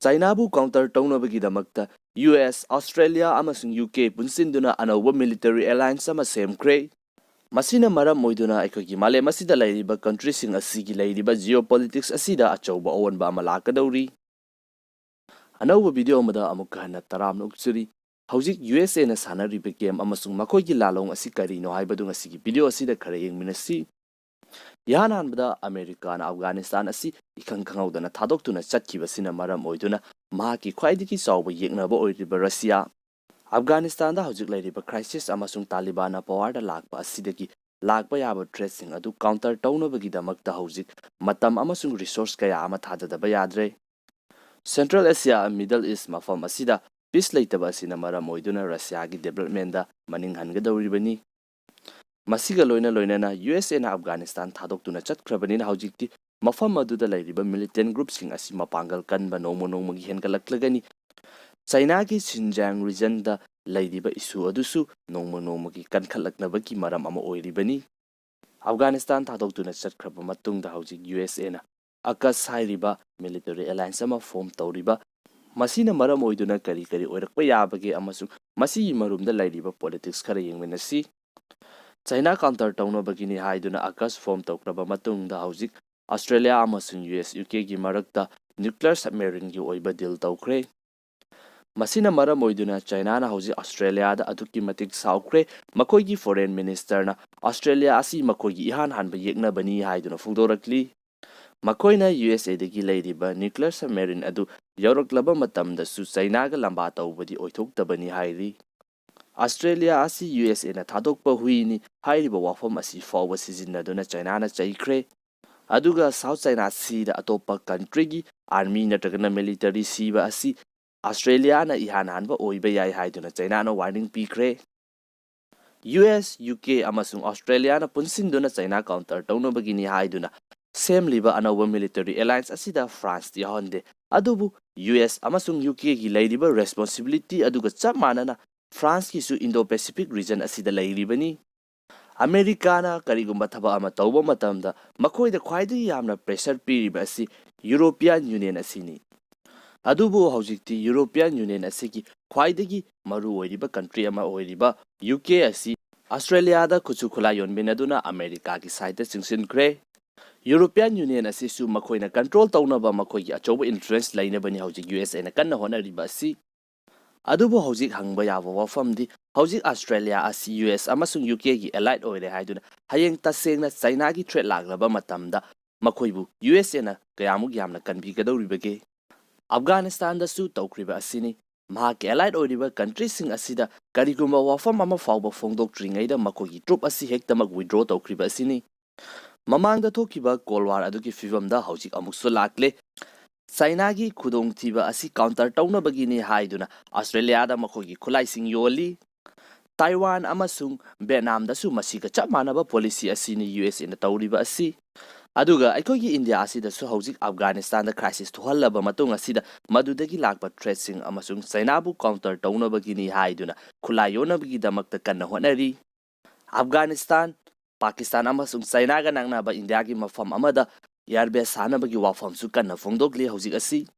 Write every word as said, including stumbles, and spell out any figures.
ꯆꯥꯏꯅꯥꯕꯨ counter ꯇꯧꯅꯕꯒꯤꯗꯃꯛꯇ U S, Australia ꯑꯃꯁꯨꯡ U K ꯄꯨꯟꯁꯤꯟꯗꯨꯅ ꯑꯅꯧꯕ military alliance ꯑꯃ ꯁꯦꯝꯈ꯭ꯔꯦ꯫ ꯃꯁꯤꯅ ꯃꯔꯝ ꯑꯣꯏꯗꯨꯅ ꯑꯩꯈꯣꯏꯒꯤ ꯃꯥꯂꯦꯝ ꯑꯁꯤꯗ ꯂꯩꯔꯤꯕ countryꯁꯤꯡ ꯑꯁꯤꯒꯤ ꯂꯩꯔꯤꯕ geopolitics ꯑꯁꯤꯗ ꯑꯆꯧꯕ ꯑꯑꯣꯟꯕ ꯑꯃ ꯂꯥꯛꯀꯗꯧꯔꯤ꯫ ꯑꯅꯧꯕ video ꯑꯃꯗ ꯑꯃꯨꯛꯀ ꯍꯟꯅ ꯇꯔꯥꯝꯅ ꯑꯣꯛꯆꯔꯤ꯫ ꯍꯧꯖꯤꯛ ꯌꯨ ꯑꯦꯁ ꯑꯦꯅ ꯁꯥꯟꯅꯔꯤꯕ game ꯑꯃꯁꯨꯡ ꯃꯈꯣꯏꯒꯤ ꯂꯥꯂꯣꯡ ꯑꯁꯤ ꯀꯔꯤꯅꯣ ꯍꯥꯏꯕꯗꯨ ꯉꯁꯤꯒꯤ video ꯑꯁꯤꯗ ꯈꯔ ꯌꯦꯡꯃꯤꯟꯅꯁꯤ꯫ ꯏꯍꯥꯟ ꯍꯥꯟꯕꯗ ꯑꯃꯦꯔꯤꯀꯥꯅ ꯑꯐꯒꯥꯅꯤꯁꯇꯥꯟ ꯑꯁꯤ ꯏꯈꯪ ꯈꯪꯍꯧꯗꯅ ꯊꯥꯗꯣꯛꯇꯨꯅ ꯆꯠꯈꯤꯕꯁꯤꯅ ꯃꯔꯝ ꯑꯣꯏꯗꯨꯅ ꯃꯍꯥꯛꯀꯤ ꯈ꯭ꯋꯥꯏꯗꯒꯤ ꯆꯥꯎꯕ ꯌꯦꯛꯅꯕ ꯑꯣꯏꯔꯤꯕ ꯔꯁꯤꯌꯥ, ꯑꯐꯒꯥꯅꯤꯁꯇꯥꯟꯗ ꯍꯧꯖꯤꯛ ꯂꯩꯔꯤꯕ crisis ꯑꯃꯁꯨꯡ ꯇꯥꯂꯤꯕꯥꯟꯅ powerꯗ ꯂꯥꯛꯄ ꯑꯁꯤꯗꯒꯤ ꯂꯥꯛꯄ ꯌꯥꯕ threatꯁꯤꯡ ꯑꯗꯨ counter ꯇꯧꯅꯕꯒꯤꯗꯃꯛꯇ ꯍꯧꯖꯤꯛ ꯃꯇꯝ ꯑꯃꯁꯨꯡ resource ꯀꯌꯥ ꯑꯃ ꯊꯥꯗꯗꯕ ꯌꯥꯗ꯭ꯔꯦ꯫ Central Asia, Middle East ꯃꯐꯝ ꯑꯁꯤꯗ peace ꯂꯩꯇꯕ ꯑꯁꯤꯅ ꯃꯔꯝ ꯑꯣꯏꯗꯨꯅ ꯔꯁꯤꯌꯥꯒꯤ developmentꯗ ꯃꯅꯤꯡ ꯍꯟꯒꯗꯧꯔꯤꯕꯅꯤ꯫ ꯃꯁꯤꯒ ꯂꯣꯏꯅ ꯂꯣꯏꯅꯅ ꯌꯨ ꯑꯦꯁ ꯑꯦꯅ ꯑꯐꯒꯥꯅꯤꯁꯇꯥꯟ ꯊꯥꯗꯣꯛꯇꯨꯅ ꯆꯠꯈ꯭ꯔꯕꯅꯤꯅ ꯍꯧꯖꯤꯛꯇꯤ ꯃꯐꯝ ꯑꯗꯨꯗ ꯂꯩꯔꯤꯕ militant groupꯁꯤꯡ ꯑꯁꯤ ꯃꯄꯥꯡꯒꯜ ꯀꯟꯕ ꯅꯣꯡꯃ ꯅꯣꯡꯃꯒꯤ ꯍꯦꯟꯒꯠꯂꯛꯂꯒꯅꯤ꯫ ꯆꯥꯏꯅꯥꯒꯤ Xinjiang regionꯗ ꯂꯩꯔꯤꯕ issue ꯑꯗꯨꯁꯨ ꯅꯣꯡꯃ ꯅꯣꯡꯃꯒꯤ ꯀꯟꯈꯠꯂꯛꯅꯕꯒꯤ ꯃꯔꯝ ꯑꯃ ꯑꯣꯏꯔꯤꯕꯅꯤ꯫ ꯑꯐꯒꯥꯅꯤꯁꯇꯥꯟ ꯊꯥꯗꯣꯛꯇꯨꯅ ꯆꯠꯈ꯭ꯔꯕ ꯃꯇꯨꯡꯗ ꯍꯧꯖꯤꯛ ꯌꯨ ꯑꯦꯁ ꯑꯦꯅ ꯑꯀꯁ ꯍꯥꯏꯔꯤꯕ military alliance ꯑꯃ form ꯇꯧꯔꯤꯕ, ꯃꯁꯤꯅ ꯃꯔꯝ ꯑꯣꯏꯗꯨꯅ ꯀꯔꯤ ꯀꯔꯤ ꯑꯣꯏꯔꯛꯄ ꯌꯥꯕꯒꯦ ꯑꯃꯁꯨꯡ ꯃꯁꯤꯒꯤ ꯃꯔꯨꯝꯗ ꯂꯩꯔꯤꯕ politics ꯈꯔ ꯌꯦꯡꯃꯤꯟꯅꯁꯤ꯫ ꯆꯥꯏꯅꯥ counter ꯇꯧꯅꯕꯒꯤꯅꯤ ꯍꯥꯏꯗꯨꯅ ꯑꯀꯁ form ꯇꯧꯈ꯭ꯔꯕ ꯃꯇꯨꯡꯗ ꯍꯧꯖꯤꯛ ꯑꯣꯁꯇ꯭ꯔꯦꯂꯤꯌꯥ ꯑꯃꯁꯨꯡ ꯌꯨ ꯑꯦꯁ, ꯌꯨ ꯀꯦꯒꯤ ꯃꯔꯛꯇ nuclear submarineꯒꯤ ꯑꯣꯏꯕ deal ꯇꯧꯈ꯭ꯔꯦ꯫ ꯃꯁꯤꯅ ꯃꯔꯝ ꯑꯣꯏꯗꯨꯅ ꯆꯥꯏꯅꯥꯅ ꯍꯧꯖꯤꯛ ꯑꯣꯁꯇ꯭ꯔꯦꯂꯤꯌꯥꯗ ꯑꯗꯨꯛꯀꯤ ꯃꯇꯤꯛ ꯁꯥꯎꯈ꯭ꯔꯦ꯫ ꯃꯈꯣꯏꯒꯤ foreign ministerꯅ ꯑꯣꯁꯇ꯭ꯔꯦꯂꯤꯌꯥ ꯑꯁꯤ ꯃꯈꯣꯏꯒꯤ ꯏꯍꯥꯟ ꯍꯥꯟꯕ ꯌꯦꯛꯅꯕꯅꯤ ꯍꯥꯏꯗꯨꯅ ꯐꯣꯡꯗꯣꯔꯛꯂꯤ꯫ ꯃꯈꯣꯏꯅ ꯌꯨ ꯑꯦꯁ ꯑꯦꯗꯒꯤ ꯂꯩꯔꯤꯕ nuclear submarine ꯑꯗꯨ ꯌꯧꯔꯛꯂꯕ ꯃꯇꯝꯗꯁꯨ ꯆꯥꯏꯅꯥꯒ ꯂꯝꯕꯥ ꯇꯧꯕꯗꯤ ꯑꯣꯏꯊꯣꯛꯇꯕꯅꯤ ꯍꯥꯏꯔꯤ꯫ ꯑꯣꯁꯇ꯭ꯔꯦꯂꯤꯌꯥ ꯑꯁꯤ ꯌꯨ ꯑꯦꯁ ꯑꯦꯅ ꯊꯥꯗꯣꯛꯄ ꯍꯨꯏꯅꯤ ꯍꯥꯏꯔꯤꯕ ꯋꯥꯐꯝ ꯑꯁꯤ ꯐꯥꯎꯕ ꯁꯤꯖꯤꯟꯅꯗꯨꯅ ꯆꯥꯏꯅꯥꯅ ꯆꯩꯈ꯭ꯔꯦ꯫ ꯑꯗꯨꯒ South China Seaꯗ ꯑꯇꯣꯞꯄ countryꯒꯤ army ꯅꯠꯇ꯭ꯔꯒꯅ military ꯁꯤꯕ ꯑꯁꯤ ꯑꯣꯁꯇ꯭ꯔꯦꯂꯤꯌꯥꯅ ꯏꯍꯥꯟ ꯍꯥꯟꯕ ꯑꯣꯏꯕ ꯌꯥꯏ ꯍꯥꯏꯗꯨꯅ ꯆꯥꯏꯅꯥꯅ warning ꯄꯤꯈ꯭ꯔꯦ꯫ ꯌꯨ ꯑꯦꯁ, ꯌꯨ ꯀꯦ ꯑꯃꯁꯨꯡ ꯑꯣꯁꯇ꯭ꯔꯦꯂꯤꯌꯥꯅ ꯄꯨꯟꯁꯤꯟꯗꯨꯅ ꯆꯥꯏꯅꯥ counter ꯇꯧꯅꯕꯒꯤꯅꯤ ꯍꯥꯏꯗꯨꯅ ꯁꯦꯝꯂꯤꯕ ꯑꯅꯧꯕ military alliance ꯑꯁꯤꯗ ꯐ꯭ꯔꯥꯟꯁꯇꯤ ꯌꯥꯎꯍꯟꯗꯦ꯫ ꯑꯗꯨꯕꯨ ꯌꯨ ꯑꯦꯁ ꯑꯃꯁꯨꯡ ꯌꯨ ꯀꯦꯒꯤ ꯂꯩꯔꯤꯕ responsibility ꯑꯗꯨꯒ ꯆꯞ ꯃꯥꯟꯅꯅ ꯐ꯭ꯔꯥꯟꯁꯀꯤꯁꯨ Indo-Pacific region ꯑꯁꯤꯗ ꯂꯩꯔꯤꯕꯅꯤ꯫ ꯑꯃꯦꯔꯤꯀꯥꯅ ꯀꯔꯤꯒꯨꯝꯕ ꯊꯕꯛ ꯑꯃ ꯇꯧꯕ ꯃꯇꯝꯗ ꯃꯈꯣꯏꯗ ꯈ꯭ꯋꯥꯏꯗꯒꯤ ꯌꯥꯝꯅ pressure ꯄꯤꯔꯤꯕ ꯑꯁꯤ European Union ꯑꯁꯤꯅꯤ꯫ ꯑꯗꯨꯕꯨ ꯍꯧꯖꯤꯛꯇꯤ European Union ꯑꯁꯤꯒꯤ ꯈ꯭ꯋꯥꯏꯗꯒꯤ ꯃꯔꯨ ꯑꯣꯏꯔꯤꯕ country ꯑꯃ ꯑꯣꯏꯔꯤꯕ U K ꯑꯁꯤ Australia ꯗ ꯈꯨꯠꯁꯨ ꯈꯨꯠꯂꯥꯏ ꯌꯣꯟꯃꯤꯟꯅꯗꯨꯅ America ꯒꯤ side ꯇ ꯆꯤꯡꯁꯤꯟꯈ꯭ꯔꯦ꯫ European Union ꯑꯁꯤꯁꯨ ꯃꯈꯣꯏꯅ control ꯇꯧꯅꯕ ꯃꯈꯣꯏꯒꯤ ꯑꯆꯧꯕ influence ꯂꯩꯅꯕꯅꯤ ꯍꯧꯖꯤꯛ U S A ꯅ ꯀꯟꯅ ꯍꯣꯠꯅꯔꯤꯕ ꯑꯁꯤ꯫ ꯑꯗꯨꯕꯨ ꯍꯧꯖꯤꯛ ꯍꯪꯕ ꯌꯥꯕ ꯋꯥꯐꯝꯗꯤ, ꯍꯧꯖꯤꯛ Australia ꯑꯁꯤ U S ꯑꯃꯁꯨꯡ U K ꯒꯤ allied ꯑꯣꯏꯔꯦ ꯍꯥꯏꯗꯨꯅ ꯍꯌꯦꯡ ꯇꯁꯦꯡꯅ China ꯒꯤ threat ꯂꯥꯛꯂꯕ ꯃꯇꯝꯗ ꯃꯈꯣꯏꯕꯨ U S A ꯅ ꯀꯌꯥꯃꯨꯛ ꯌꯥꯝꯅ ꯀꯟꯕꯤꯒꯗꯧꯔꯤꯕꯒꯦ? Afghanistan ꯗꯁꯨ ꯇꯧꯈ꯭ꯔꯤꯕ ꯑꯁꯤꯅꯤ꯫ ꯃꯍꯥꯛꯀꯤ allied ꯑꯣꯏꯔꯤꯕ country ꯁꯤꯡ ꯑꯁꯤꯗ ꯀꯔꯤꯒꯨꯝꯕ ꯋꯥꯐꯝ ꯑꯃ ꯐꯥꯎꯕ ꯐꯣꯡꯗꯣꯛꯇ꯭ꯔꯤꯉꯩꯗ ꯃꯈꯣꯏꯒꯤ troop ꯑꯁꯤ ꯍꯦꯛꯇꯃꯛ withdraw ꯇꯧꯈ꯭ꯔꯤꯕ ꯑꯁꯤꯅꯤ꯫ ꯃꯃꯥꯡꯗ ꯊꯣꯛꯈꯤꯕ Cold War ꯑꯗꯨꯒꯤ ꯐꯤꯕꯝꯗ ꯍꯧꯖꯤꯛ ꯑꯃꯨꯛꯁꯨ ꯂꯥꯛꯂꯦ꯫ China ꯒꯤ ꯈꯨꯗꯣꯡꯊꯤꯕ ꯑꯁꯤ counter ꯇꯧꯅꯕꯒꯤꯅꯤ ꯍꯥꯏꯗꯨꯅ Australia ꯗ ꯃꯈꯣꯏꯒꯤ ꯈꯨꯠꯂꯥꯏꯁꯤꯡ ꯌꯣꯜꯂꯤ꯫ Taiwan ꯑꯃꯁꯨꯡ Vietnam ꯗꯁꯨ ꯃꯁꯤꯒ ꯆꯞ ꯃꯥꯟꯅꯕ policy ꯑꯁꯤꯅꯤ U S A ꯅ ꯇꯧꯔꯤꯕ ꯑꯁꯤ꯫ ꯑꯗꯨꯒ ꯑꯩꯈꯣꯏꯒꯤ India ꯑꯁꯤꯗꯁꯨ ꯍꯧꯖꯤꯛ Afghanistan ꯗ crisis ꯊꯣꯛꯍꯜꯂꯕ ꯃꯇꯨꯡ ꯑꯁꯤꯗ ꯃꯗꯨꯗꯒꯤ ꯂꯥꯛꯄ threat ꯁꯤꯡ ꯑꯃꯁꯨꯡ China ꯕꯨ counter ꯇꯧꯅꯕꯒꯤꯅꯤ ꯍꯥꯏꯗꯨꯅ ꯈꯨꯠꯂꯥꯏ ꯌꯣꯟꯅꯕꯒꯤꯗꯃꯛꯇ ꯀꯟꯅ ꯍꯣꯠꯅꯔꯤ꯫ Afghanistan, Pakistan ꯑꯃꯁꯨꯡ China ꯒ ꯅꯛꯅꯕ India ꯒꯤ ꯃꯐꯝ ꯑꯃꯗ air base ꯁꯥꯅꯕꯒꯤ ꯋꯥꯐꯝꯁꯨ ꯀꯟꯅ ꯐꯣꯡꯗꯣꯛꯂꯤ ꯍꯧꯖꯤꯛ ꯑꯁꯤ꯫